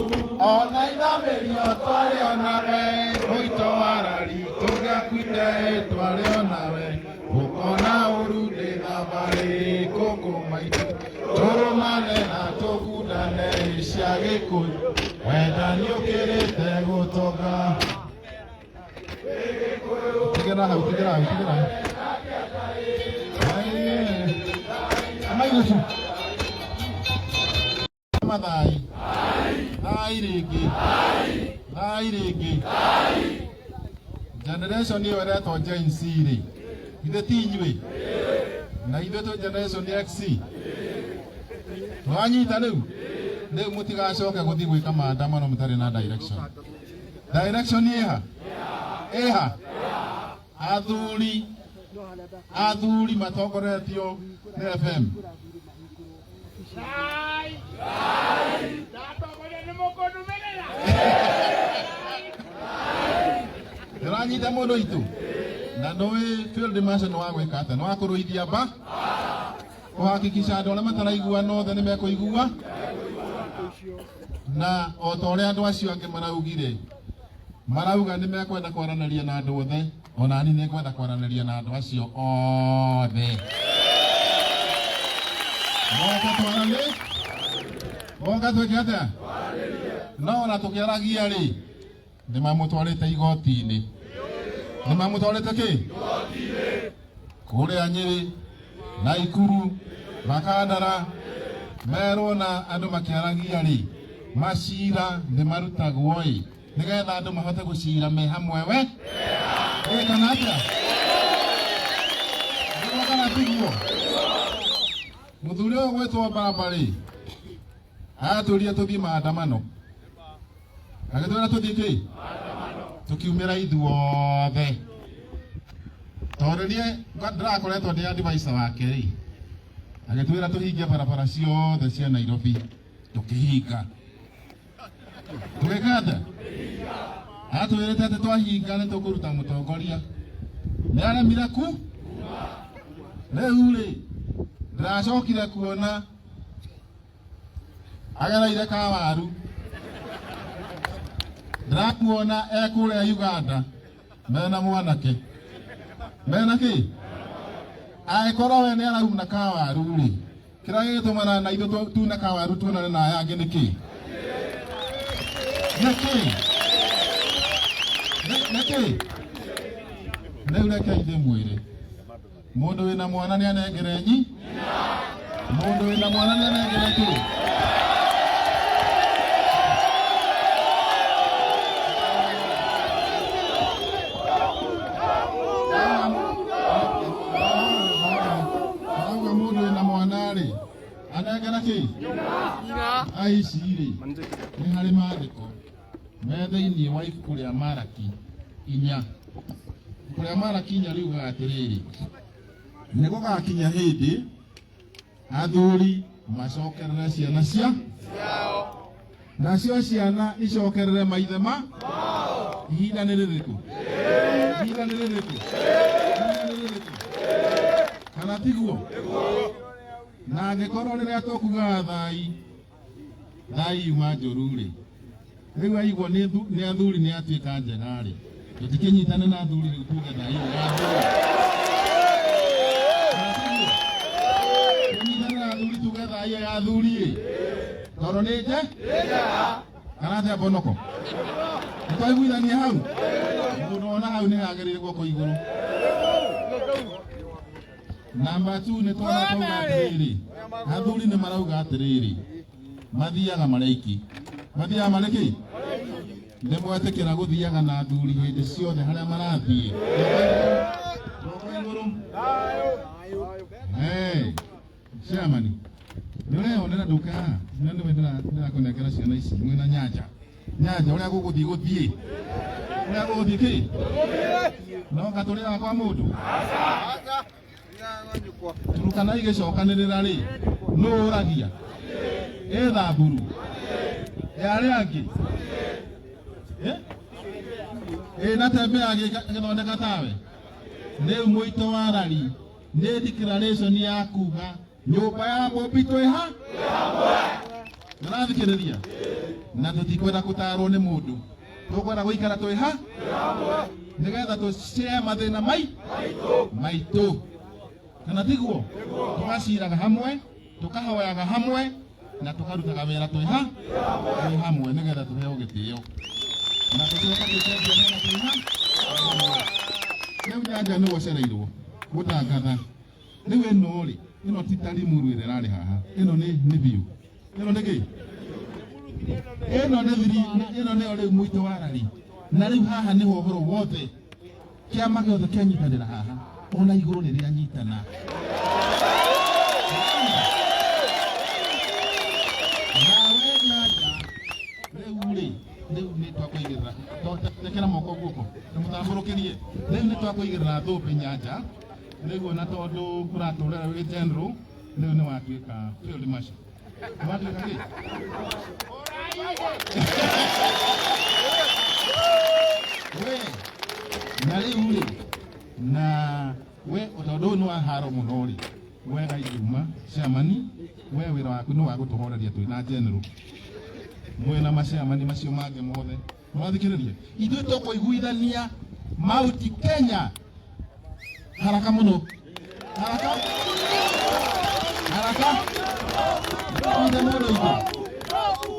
Ona ithamĩrio twarĩ onawe, mũito wa rari tũngĩakuire twarĩ onawe. Ũkona ũru ndĩ thabarĩ kũkũ maitũ, tũrũmane na tũgundane cia Gĩkũyũ, wendani ũkĩrĩte gũtonga. Tigĩra hau, tigĩra hau, tigĩra hau. Amaigucu. Mathai. Thai rĩngĩ. Thai rĩngĩ. Generation ĩyo ĩretwo Gen Z rĩ. Ithe ti inyuĩ. Na ithuĩ twĩ generation X. Mwanyita rĩu? Rĩu mũtigacoke gũthiĩ gwĩka maandamano mũtarĩ na direction. Direction ĩha? Ĩha? Athuri athuri matongoretio nĩ FM. Ndĩranyita mũndũ itũ na ndũĩ field marshal nĩ wa gwĩka atĩa nĩ wa kũrũithia mba kũhakikisha andũ arĩa mataraiguana othe nĩ mekũigua na o ta ũrĩa andũ acio angĩ maraugire marauga nĩ mekwenda kwaranĩria na andũ othe ona niĩ nĩ ngwenda kwaranĩria na andũ acio othe moka twaranie moka twĩke atĩa no ona tũkĩaragia rĩ nĩ mamũtwarĩte igoti-inĩ nĩ mamũtwarĩte kĩ kũrĩa Nyĩrĩ Naikuru Makandara merwo na andũ makĩaragia rĩ macira nĩ marutagwo ĩ nĩgetha andũ mahote gũcira me hamwe we ĩ kana atĩa nĩguo kana tiguo mũthuri ũyũ gwĩtwo baba rĩ atũrie tũthiĩ maandamano agĩtwĩra tũthiĩ kĩ tũkiumĩra ithuothe tondũ niĩ ndĩrakoretwo ndĩ advisor wake rĩ agĩtwĩra tũhinge barabara ciothe cia Nairobi tũkĩhinga tũgĩka atĩa atwĩrĩte atĩ twahinga nĩ tũkũruta mũtongoria nĩ aremire ku rĩu rĩ ndĩracokire kuona agereire kawaru ndĩramuona e kũrĩa Uganda mena mwanake mena kĩ angĩkorwo we nĩ arauna kawaru rĩ kĩrĩa gĩgĩtũmana na ithuĩ tune kawaru tuonane na aya angĩ nĩ kĩ nĩ kĩ nĩ kĩ rĩu reke ithe mwĩre mũndũ wĩna mwana nĩ anengere nyi mũndũ wĩna mwana nĩ anengere kĩ Arauga mũndũ wĩna mwana rĩ anengere kĩ aici rĩ nĩ harĩ maandĩko me thĩinĩ wa ibuku rĩa Maraki inya ibuku rĩa Maraki inya riugaga atĩrĩrĩ nĩ gũgakinya hĩndĩ athuri macokerere ciana cia nacio ciana icokerere maithe ma ihinda nĩ rĩrĩkũ ihinda nĩ rĩrĩkũ ihinda nĩ rĩrĩkũ kana tiguo na angĩkorwo rĩrĩa tũkugaga thai thai yuma njũru rĩ rĩu aigua nĩ nĩ athuri nĩ atuĩka njega rĩ tũtikĩnyitane na athuri rĩu tuge thai ĩyo ya athuri Kana tiguo? Tũnyitane na athuri tuge thai ĩyo ya athuri ĩ tondũ nĩ nje kana atĩa mbonoko nĩtwaiguithania hau mũndũ wona hau nĩ hagĩrĩire guoko igũrũ namba tu nĩ twona twauga atĩrĩrĩ athuri nĩ marauga atĩrĩrĩ mathiaga marĩ aiki mathiaga marĩ kĩ nĩ mwetĩkĩra gũthiaga na athuri hĩndĩ ciothe harĩa marathiĩ Guoko igũrũ. Hey, chairman nĩ ũreyonera ndũke haha na nĩwe ndĩrakũnengera ciana ici mwĩna nyanja nyanja ũrĩa gũgũthiĩ gũthiĩ ũrĩa gũgũthiĩ kĩ no gatũrĩaga kwa mũndũ Turukana igĩcokanĩrĩra rĩ nũ ũragia ĩ thamburu ya arĩa angĩ Eh? ĩ na tembe agĩthondeka tawe rĩu mũito wa rari nĩ declaration ya kuga nyũmba ya mũmbi twĩ ha ndĩrathikĩrĩria Na tũtikwenda gũtarwo nĩ mũndũ, tũkwenda gũikara twĩ ha nĩgetha tũcare mathĩna mai maitũ, kana tiguo? Tũgaciraga hamwe, tũkahoyaga hamwe, na tũkarutaga wĩra twĩ ha twĩ hamwe nĩgetha tũheo gĩtĩo na tũcoke twĩcenjia mena twĩ ha. Rĩu Nyanja nĩwe ũcereirwo gũtangatha. Rĩu ĩno rĩ, ĩno ti ta Limuru ĩrĩa ĩrarĩ haha, ĩno nĩ biũ, ĩno nĩ kĩ, ĩno nĩ thiri, ĩno nĩyo rĩu mũito wa rari. Na rĩu haha nĩho ũhoro wothe kĩama gĩothe kĩanyitanĩra haha, ona igũrũ nĩ rĩanyitana. Nawe Nyanja rĩu rĩ, rĩu nĩ twakũigĩrĩra, tekera moko guoko ndĩmũtambũrũkĩrie. Rĩu nĩ twakũigĩrĩra thũmbĩ Nyanja rĩu, ona tondũ ũratũrĩra wĩ general, rĩu nĩ watuĩka field marshal. Nĩ watuĩka kĩ? We na rĩu rĩ, na we tondũ ũyũ nĩ wa haro mũno rĩ, we Gaithuma chairman, we wĩra waku nĩ wa gũtũhoreria twĩ na general, mwĩna machairman macio mangĩ mothe. Mwathikĩrĩria, ithuĩ tũkũiguithania Mount Kenya haraka mũno, haraka haraka ithe mũndũ itũ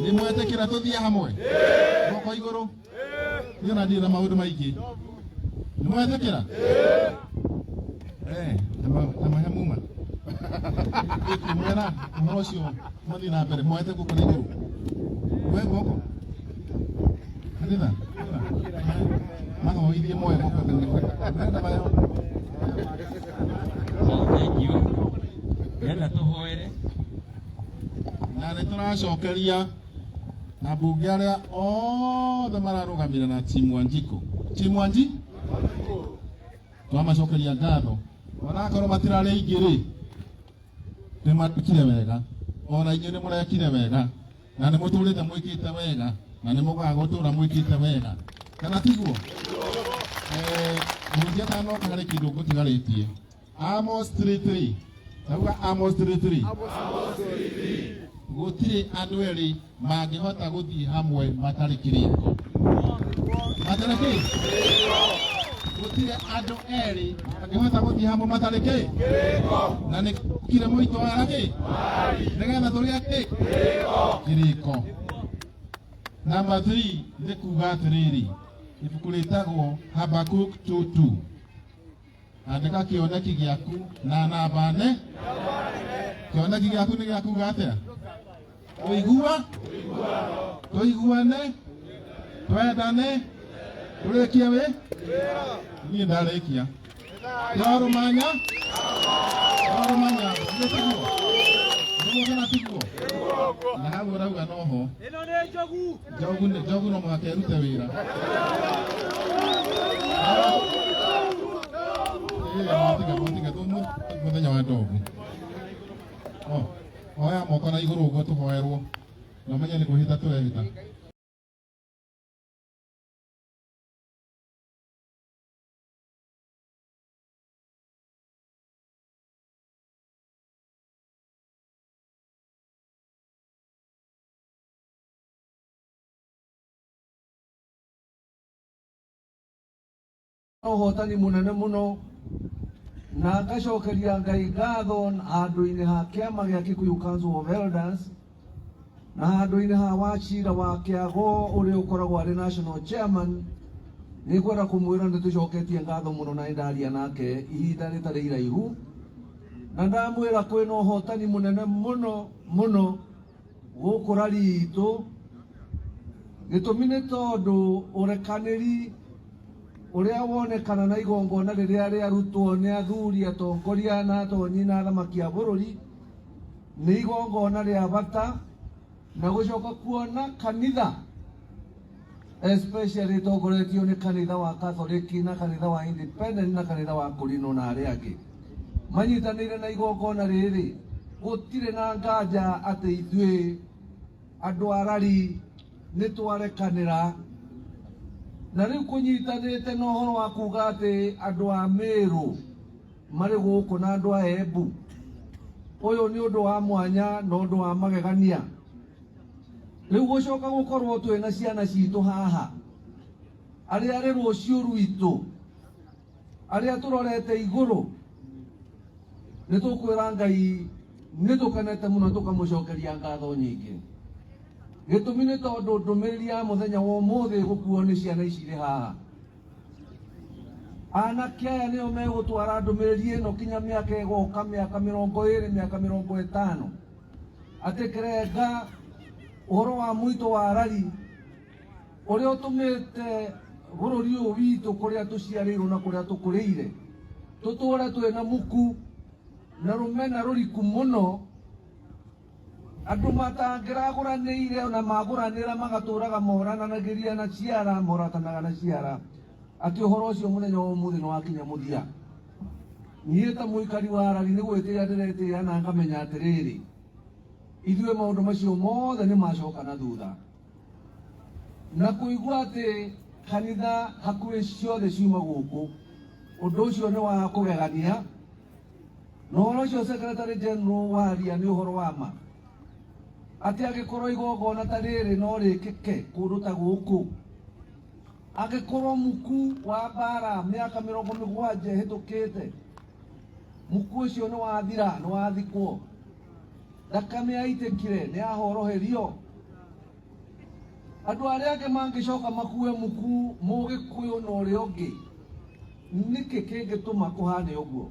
nĩ mwetĩkĩra tũthiĩ hamwe moko igũrũ. Niĩ ona ndirĩ na maũndũ maingĩ, nĩ mwetĩkĩra? Eh, ta mahe muma mwera ũhoro ũcio mathiĩ na mbere, moete guoko na igũrũ, moe guoko kanitha mahoithie, moe guoko kanitha mayo. Thank you. Ndĩrenda tũhoere. Na nĩ tũracokeria na mbunge arĩa othe mararũgamire na timu Wanjikũ, timu Wanji, twamacokeria ngatho onakorwo matirarĩ aingĩ rĩ, nĩ marĩkire wega. Ona inyuĩ nĩ mũrekire wega na nĩ mũtũrĩte mwĩkĩte wega na nĩ mũgaga gũtũra mwĩkĩte wega, kana tiguo? Mũhunjia atanoka harĩ kĩndũ ngũtigarĩtie. Amos 3:3, tauga Amos 3:3. Gũtirĩ andũ erĩ mangĩhota gũthiĩ hamwe matarĩ kĩrĩko, matarĩ kĩ. Gũtirĩ andũ erĩ mangĩhota gũthiĩ hamwe matarĩ kĩ. Na nĩ kire mũito wa kĩ nĩgetha tũrĩe kĩ kĩrĩko. Namba 3 nĩ kuga atĩrĩrĩ, ibuku rĩtagwo Habakuk 2:2, andĩka kĩoneki gĩaku na namba ne. Kĩoneki gĩaku nĩ gĩa kuga atĩa? Tũigua tũiguane, twendane, tũrĩkie wĩ niĩ ndarĩkia twarũmanya, twarũmanya, nĩ tiguo? Nĩguo kana tiguo? Na hau ũrauga noho. Ĩno nĩ njogu. Njogu njogu no mũhaka ĩrute wĩra. Mũtige, mũtige, mũthenya wa ndogu. Oh, oya moko na igũrũ ũguo tũhoerwo na ũmenye nĩ kwĩhĩta tũrehĩta. Ũhotani mũnene mũno na ngacokeria Ngai ngatho handũ-inĩ ha kĩama gĩa Kikuyu Council of Elders na handũ-inĩ ha Wachira wa Kĩago ũrĩa ũkoragwo arĩ national chairman. Nĩ ngwenda kũmwĩra nĩ tũcoketie ngatho mũno na nĩndaria nake ihinda rĩtarĩ iraihu na ndamwĩra kwĩna ũhotani mũnene mũno mũno gũkũ rari itũ. Gĩtũmi nĩ tondũ ũrekanĩri ũrĩa wonekana na igongona rĩrĩa rĩarutwo nĩ athuri, atongoria na atonyi na athamaki a bũrũri nĩ igongona rĩa bata, na gũcoka kuona kanitha especially ĩtongoretio nĩ kanitha wa Katholiki na kanitha wa Independent na kanitha wa Kũrinũ na arĩa angĩ manyitanĩire na igongona rĩrĩ, gũtirĩ na nganja atĩ ithuĩ andũ a rari nĩ twarekanĩra. Na rĩu kũnyitanĩte na ũhoro wa kuga atĩ andũ a Mĩrũ marĩ gũkũ na andũ a Embu, ũyũ nĩ ũndũ wa mwanya na ũndũ wa magegania. Rĩu gũcoka gũkorwo twĩna ciana citũ haha, arĩa arĩ rũciũ rwitũ, arĩa tũrorete igũrũ, nĩ tũkwĩra Ngai nĩ tũkenete mũno, tũkamũcokeria ngatho nyingĩ. Gĩtũmi nĩ tondũ ndũmĩrĩri ya mũthenya wa ũmũthĩ gũkuo nĩ ciana ici irĩ haha. Anake aya nĩo megũtwara ndũmĩrĩri ĩno kinya mĩaka ĩgoka, mĩaka 20, mĩaka 50, atĩ kĩrenga ũhoro wa mũito wa rari ũrĩa ũtũmĩte bũrũri ũyũ witũ, kũrĩa tũciarĩirwo na kũrĩa tũkũrĩire, tũtũre twĩna muku na rũmena rũriku mũno, andũ matangĩragũranĩire ona magũranĩra magatũraga morananagĩria na ciara, moratanaga na ciara, atĩ ũhoro ũcio mũthenya wa ũmũthĩ nĩ wakinya mũthia. Niĩ ta mũikari wa rari nĩ gwĩtĩĩa ndĩretĩĩa na ngamenya atĩrĩrĩ, ithuĩ maũndũ macio mothe nĩ macoka na thutha, na kũigua atĩ kanitha hakuhĩ ciothe ciuma gũkũ, ũndũ ũcio nĩ wa kũgegania. Na ũhoro ũcio Secretary General waria nĩ ũhoro wa ma, atĩ angĩkorwo igongona ta rĩrĩ no rĩkĩke kũndũ ta gũkũ, angĩkorwo muku wa mbara mĩaka 70 ĩhĩtũkĩte, muku ũcio nĩ wathira, nĩ wathikwo, thakame yaitĩkire, nĩ yahoroherio, andũ arĩa angĩ mangĩcoka makue muku mũgĩkũyũ na ũrĩa ũngĩ, nĩkĩ kĩngĩtũma kũhane ũguo?